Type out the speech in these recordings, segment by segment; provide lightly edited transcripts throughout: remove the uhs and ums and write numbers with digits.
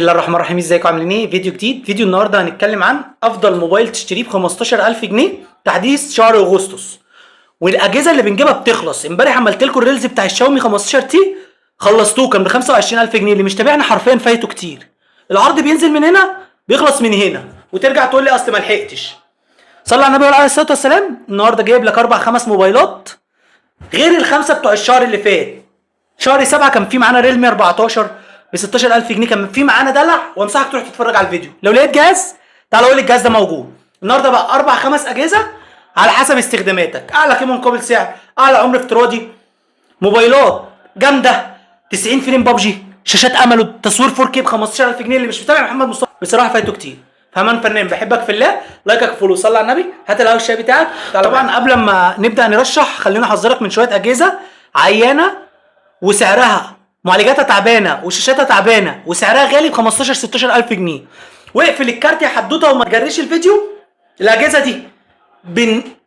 الله الرحمن الرحيم. ازيكم؟ عاملين ايه؟ فيديو جديد. فيديو النهارده هنتكلم عن افضل موبايل تشتريه ب 15000 جنيه تحديث شهر اغسطس، والاجهزة اللي بنجيبها بتخلص. امبارح عملت لكم ال reels بتاع الشاومي 15 T، خلصتوه، كان ب 25000 جنيه. اللي مش تابعنا حرفيا فايته كتير. العرض بينزل من هنا بيخلص من هنا، وترجع تقول لي اصل ما لحقتش. صلى على النبي عليه الصلاة والسلام. النهارده جايب لك اربع خمس موبايلات غير الخمسة بتوع الشهر اللي فات. شهر 7 كان في معانا ريلمي 14 ب 16000 جنيه، كان في معانا دلع، وانصحك تروح تتفرج على الفيديو. لو لقيت جهاز تعالى قول لي الجهاز ده موجود. النهارده بقى اربع خمس اجهزة على حسب استخداماتك، اعلى قيمة مقابل سعر، اعلى عمر افتراضي، موبايلات جامده، 90 frame بابجي، شاشات AMOLED، تصوير 4K ب 15000 جنيه. اللي مش متابع محمد مصطفى بصراحة فايته كتير. فهمان فنان، بحبك في الله، لايكك follow، صلي على النبي، هات القهوة الشاي بتاعك. طبعا قبل ما نبدا نرشح خلينا احذرك من شوية اجهزة عيانه وسعرها معالجاتها تعبانة وشاشاتها تعبانة وسعرها غالي ب 15 16000 جنيه. واقفل الكارت يا حدوتة وما تجريش الفيديو. الاجهزة دي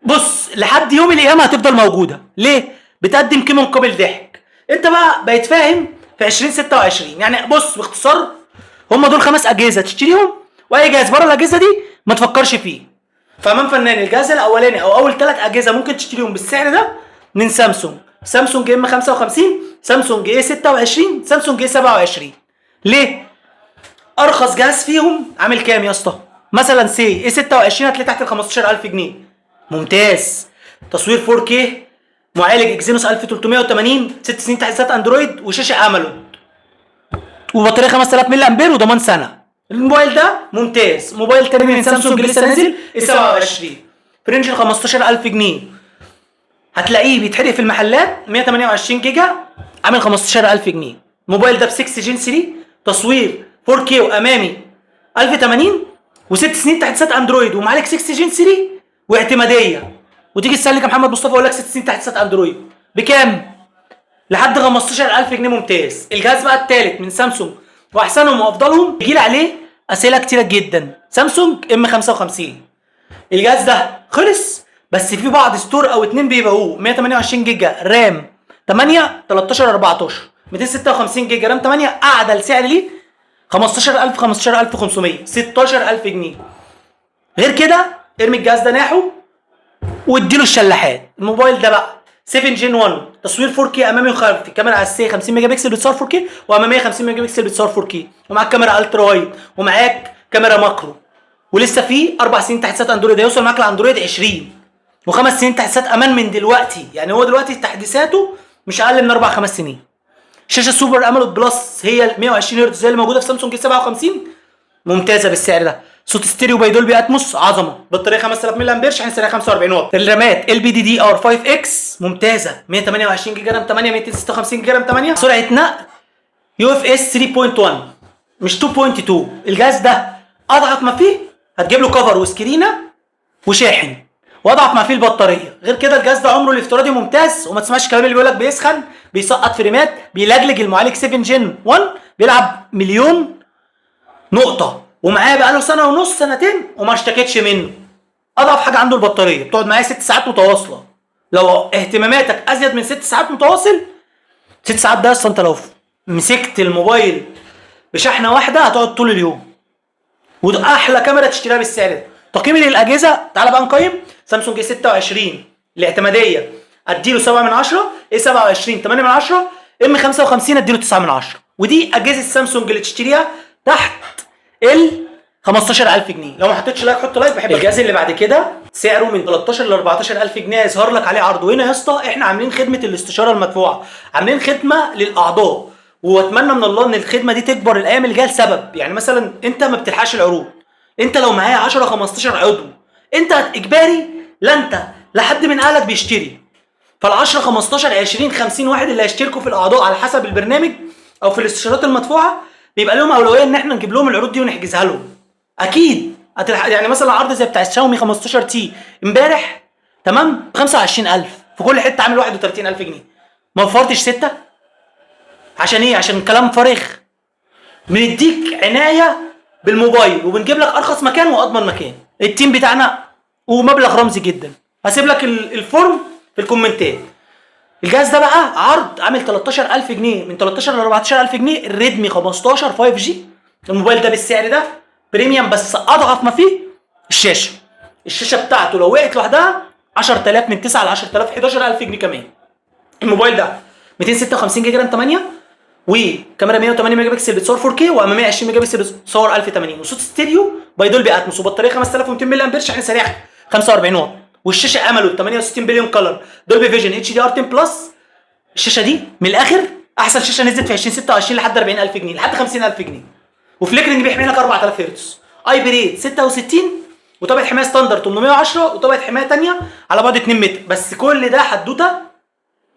بص لحد يوم القيامة هتفضل موجوده. ليه؟ بتقدم قيمة مقابل ضحك. انت بقى بقيت فاهم في 2026. يعني بص باختصار، هم دول خمس اجهزة تشتريهم، واي جهاز بره الاجهزة دي ما تفكرش فيه. فامان فنان، الجهاز الاولاني او اول ثلاث اجهزة ممكن تشتريهم بالسعر ده من سامسونج: سامسونج M 55، سامسونج A 26، سامسونج A 27. ليه؟ ارخص جهاز فيهم عامل كام يا اسطى؟ مثلا سي A 26 هتلاقي تحت ال 15000 جنيه، ممتاز، تصوير 4K، معالج اكزينوس 1380، 6 سنين تحديثات اندرويد، وشاشه AMOLED، وبطاريه 5000 ملي امبير، وضمان سنه. الموبايل ده ممتاز. موبايل تاني من سامسونج لسه نازل، A 27، في range ال 15000 جنيه، هتلاقيه بيتحرق في المحلات، 128 جيجا، عامل 15000 جنيه. الموبايل ده ب 6 Gen 3، تصوير 4K وامامي 1080، وست سنين تحديثات اندرويد، ومعالج 6 Gen 3 واعتماديه. وتيجي تسالني كمحمد مصطفى اقول لك 6 سنين تحديثات اندرويد بكام؟ لحد 15000 جنيه، ممتاز. الجهاز بقى الثالث من سامسونج واحسنهم وافضلهم، بيجي لي عليه اسئلة كتيرة جدا، سامسونج M 55. الجهاز ده خلص، بس في بعض store او اتنين بيبيعوه. 128 جيجا RAM 8، 13 14، 256 جيجا RAM 8، اعدل سعر ليه 15000، 15500، 16000 جنيه. غير كده ارمي الجهاز ده ناحو واديله الشلاحات. الموبايل ده بقى 7 Gen 1، تصوير 4K امامي وخلفي، كاميرا اساسية 50 ميجا بكسل بتصور 4K، واماميه 50 ميجا بكسل بتصور 4K، ومعاك كاميرا ultra wide، ومعاك كاميرا macro، ولسه في 4 سنين تحديثات اندرويد، هيوصل معاك لاندرويد 20، وخمس سنين تحديثات امان من دلوقتي. يعني هو دلوقتي تحديثاته مش اقل من 4 5 سنين. شاشة Super AMOLED Plus هي ال 120 هرتز زي اللي موجودة في سامسونج 57، ممتازة بالسعر ده. صوت ستيريو by Dolby Atmos، عظمه. بطارية 5000 ملي امبير، شحن سريع 45 واط. الرامات ال بي دي دي ار 5 اكس ممتازه، 128 جيجا RAM 8، 256 جيجا RAM 8، سرعة نقل UFS 3.1 مش 2.2. الجهاز ده اضعف ما فيه هتجيب له cover وسكرينه وشاحن، واضعف ما فيه البطاريه. غير كده الجهاز ده عمره الافتراضي ممتاز، وما تسمعش الكلام اللي بيقول لك بيسخن، بيسقط فريمات، بيلجلج. المعالج 7 Gen 1 بيلعب مليون نقطه، ومعاه بقاله سنة ونص سنتين وما اشتكيتش منه. اضعف حاجة عنده البطاريه، بتقعد معايا 6 ساعات متواصله. لو اهتماماتك ازيد من 6 ساعات متواصل، 6 ساعات ده اصلا انت لو مسكت الموبايل بشحنه واحدة هتقعد طول اليوم. وده احلى كاميرا تشتريها بالسعر ده. تقييمي للاجهزه، تعالى بقى نقيم. سامسونج A 26 الاعتماديه اديله 7 من 10، A 27 8 من 10، M 55 اديله 9 من 10. ودي اجهزة سامسونج اللي تشتريها تحت ال 15000 جنيه. لو ما حطيتش like حط like، بحب. الجهاز اللي بعد كده سعره من 13 ل 14000 جنيه، يظهر لك عليه عرض. وهنا يا اسطى احنا عاملين خدمة الاستشارة المدفوعه، عاملين خدمة للاعضاء، واتمنى من الله ان الخدمة دي تكبر الايام اللي جاية. لسبب، يعني مثلا انت ما بتلحقش العروض، انت لو معايا 10 15 عضو انت اجباري، لا انت لا حد من اهلك بيشتري. فال 10 15 20 50 واحد اللي هيشتركوا في الاعضاء على حسب البرنامج او في الاستشارات المدفوعه بيبقى لهم اولوية ان احنا نجيب لهم العروض دي ونحجزها لهم. اكيد هتلحق. يعني مثلا عرض زي بتاع الشاومي 15 T امبارح، تمام، ب 25000، في كل حتة عامل 31000 جنيه. ما وفرتش 6؟ عشان ايه؟ عشان كلام فارغ. بنديك عناية بالموبايل وبنجيب لك ارخص مكان واضمن مكان، ال team بتاعنا، ومبلغ رمزي جدا. هسيب لك ال form في الكومنتات. الجهاز ده بقى عرض عامل 13000 جنيه، من 13 ل 14000 جنيه، الريدمي 15 5G. الموبايل ده بالسعر ده premium، بس اضعف ما فيه الشاشه. الشاشة بتاعته لو وقعت لوحدها 10000، من 9 ل 10000، 11000 جنيه كمان. الموبايل ده 256 جيجا RAM 8، وكاميرا 108 ميجا بكسل بتصور 4K، واماميه 20 ميجا بكسل بتصور 1080، وصوت ستيريو by Dolby Atmos، وبطاريه 5200 ملي امبير، شحن سريع 45 واط، والشاشه AMOLED 68 billion color، Dolby Vision HDR 10 plus. الشاشة دي من الاخر احسن شاشة نزلت في 2026 لحد 40000 جنيه، لحد 50000 جنيه، و flickering بيحمي لك 4000 هرتز، IP rate 66، وطبقه حماية standard 810، وطبقه حماية ثانية على بعد 2 متر. بس كل ده حدوتة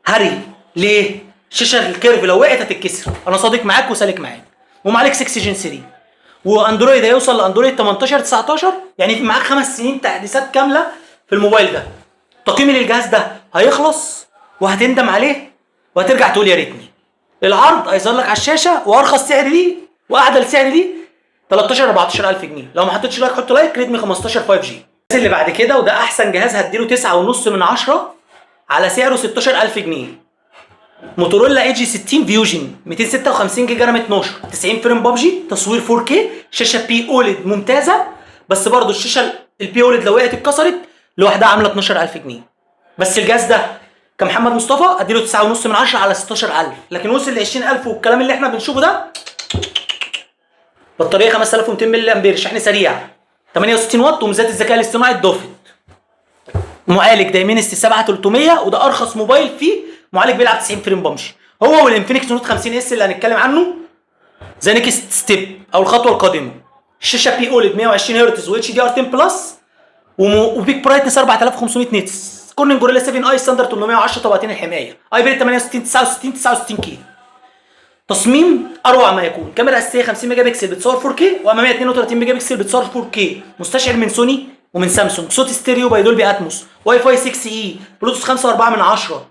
هري. ليه؟ الشاشة ال curve لو وقعت هتتكسر. انا صادق معاك وسالك معاك. ومعالج 6 Gen 3، واندرويد هيوصل لاندرويد 18 19، يعني معاك 5 سنين تحديثات كاملة في الموبايل ده. تقييمي للجهاز ده هيخلص وهتندم عليه وهترجع تقول يا ريتني. العرض هيظهر لك على الشاشه، وارخص سعر ليه واعدل سعر ليه 13 14000 جنيه. لو ما حطيتش like حط like. ريدمي 15 5G. اللي بعد كده، وده احسن جهاز، هديله 9.5 من 10 على سعره 16000 جنيه. موتورولا ايدج 60 Fusion، 256 جيجا RAM 12، 90 frame بابجي، تصوير 4K، شاشة P-OLED ممتازه، بس برضو الشاشة ال P-OLED لو وقعت اتكسرت لوحدها عامله 12000 جنيه. بس الجهاز ده كمحمد مصطفى اديله 9.5 من 10 على 16000، لكن وصل ل 20000 والكلام اللي احنا بنشوفه ده. بطارية 5200 ملي امبير، شحن سريع 68 واط، وميزات الذكاء الاصطناعي اتضافت. معالج دايمنستي 7300، وده ارخص موبايل فيه معالج بيلعب 90 frame ببجي، هو والانفينكس نوت 50 اس اللي هنتكلم عنه the next step او الخطوة القادمه. الشاشة P-OLED 120 هرتز و HDR 10 plus و peak brightness 4500 nits، Corning Gorilla 7 i standard 810، طبقتين الحمايه، IP 68 69 69 K. تصميم اروع ما يكون. كاميرا اساسية 50 ميجا بكسل بتصور 4K، واماميه 32 ميجا بكسل بتصور 4K. مستشعر من سوني ومن سامسونج، صوت ستيريو by Dolby Atmos، واي فاي 6 E، بلوتوث 5.4 من 10.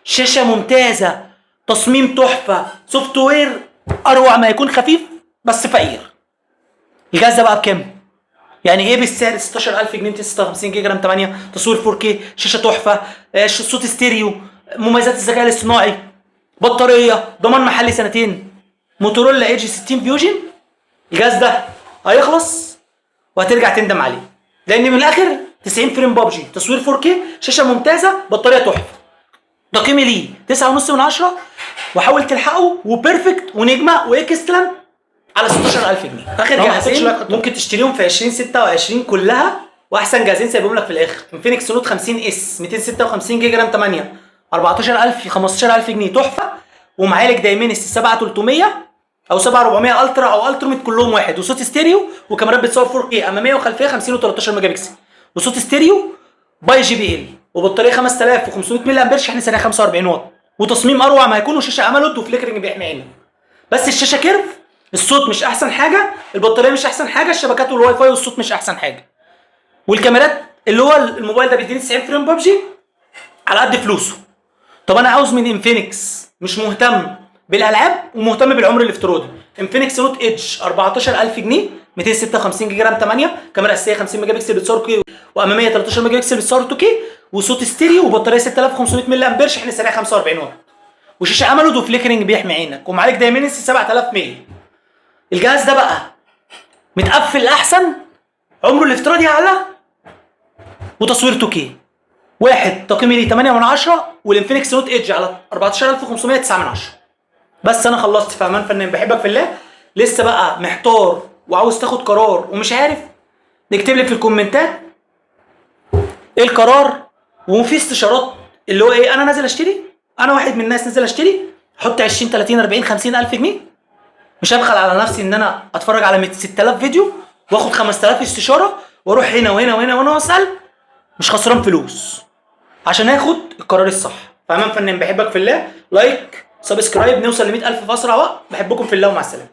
شاشة ممتازه، تصميم تحفه، software اروع ما يكون، خفيف بس فقير. الجهاز ده بقى بكام؟ يعني ايه بالسعر 16000 جنيه، 256 جيجا RAM 8، تصوير 4K، شاشة تحفه، صوت ستيريو، مميزات الذكاء الاصطناعي، بطاريه، ضمان محلي سنتين. موتورولا ايدج 60 Fusion. الجهاز ده هيخلص وهترجع تندم عليه، لان من الاخر 90 frame بابجي، تصوير 4K، شاشة ممتازه، بطارية تحفه. تقييمي ليه 9.5 من 10، وحاول تلحقه، و perfect ونجمه و excellent على 16000 جنيه. اخر لو ما حطيتش جهازين like حط. ممكن تشتريهم في 2026 كلها، واحسن جهازين سايبهم لك في الاخر. انفينكس نوت 50 اس، 256 جيجا RAM 8، 14000 15000 جنيه، تحفه، ومعالج دايمنستي 7300 او 7400 Ultra او Ultimate كلهم واحد، وصوت ستيريو، وكاميرات بتصور 4K امامية وخلفيه 50 و13 ميجا بكسل، وصوت ستيريو by JBL، وبطاريه 5500 ملي امبير، شحن سريع 45 واط، وتصميم اروع ما يكون، وشاشه AMOLED و flickering بيحمي عينك. بس الشاشة curve، الصوت مش احسن حاجه، البطارية مش احسن حاجه، الشبكات والواي فاي والصوت مش احسن حاجه، والكاميرات. اللي هو الموبايل ده بيديني 90 frame ببجي على قد فلوسه. طب انا عاوز من انفينكس، مش مهتم بالالعاب ومهتم بالعمر الافتراضي. انفينكس نوت ايدج 14000 جنيه، 256 جيجا RAM 8، كاميرا اساسية 50 ميجا بكسل بتصور 4K، واماميه 13 ميجا بكسل بتصور 2K، وصوت ستيريو، وبطاريه 6500 ملي امبير، شحن سريع 45 واط، وشاشه AMOLED و flickering بيحمي عينك، ومعالج دايمنستي 7100. الجهاز ده بقى متقفل احسن، عمره الافتراضي اعلى، وتصوير 2K. واحد تقييمي ليه 8 من 10، والانفينكس نوت ايدج على 14500 9 من 10. بس انا خلصت. في امان فنان، بحبك في الله. لسه بقى محتار وعاوز تاخد قرار ومش عارف؟ نكتب لي في الكومنتات ايه القرار، وفي استشارات. اللي هو ايه، انا نازل اشتري، انا واحد من الناس نازل اشتري، احط 20 30 40 50 الف جنيه، مش هبخل على نفسي ان انا اتفرج على 6000 فيديو واخد 5000 استشاره، واروح هنا وهنا وهنا وهنا واسال. مش خسران فلوس عشان اخد القرار الصح. فامان فنان، بحبك في الله. like، subscribe، نوصل ل 100000 في اسرع وقت. بحبكم في الله ومع السلامه.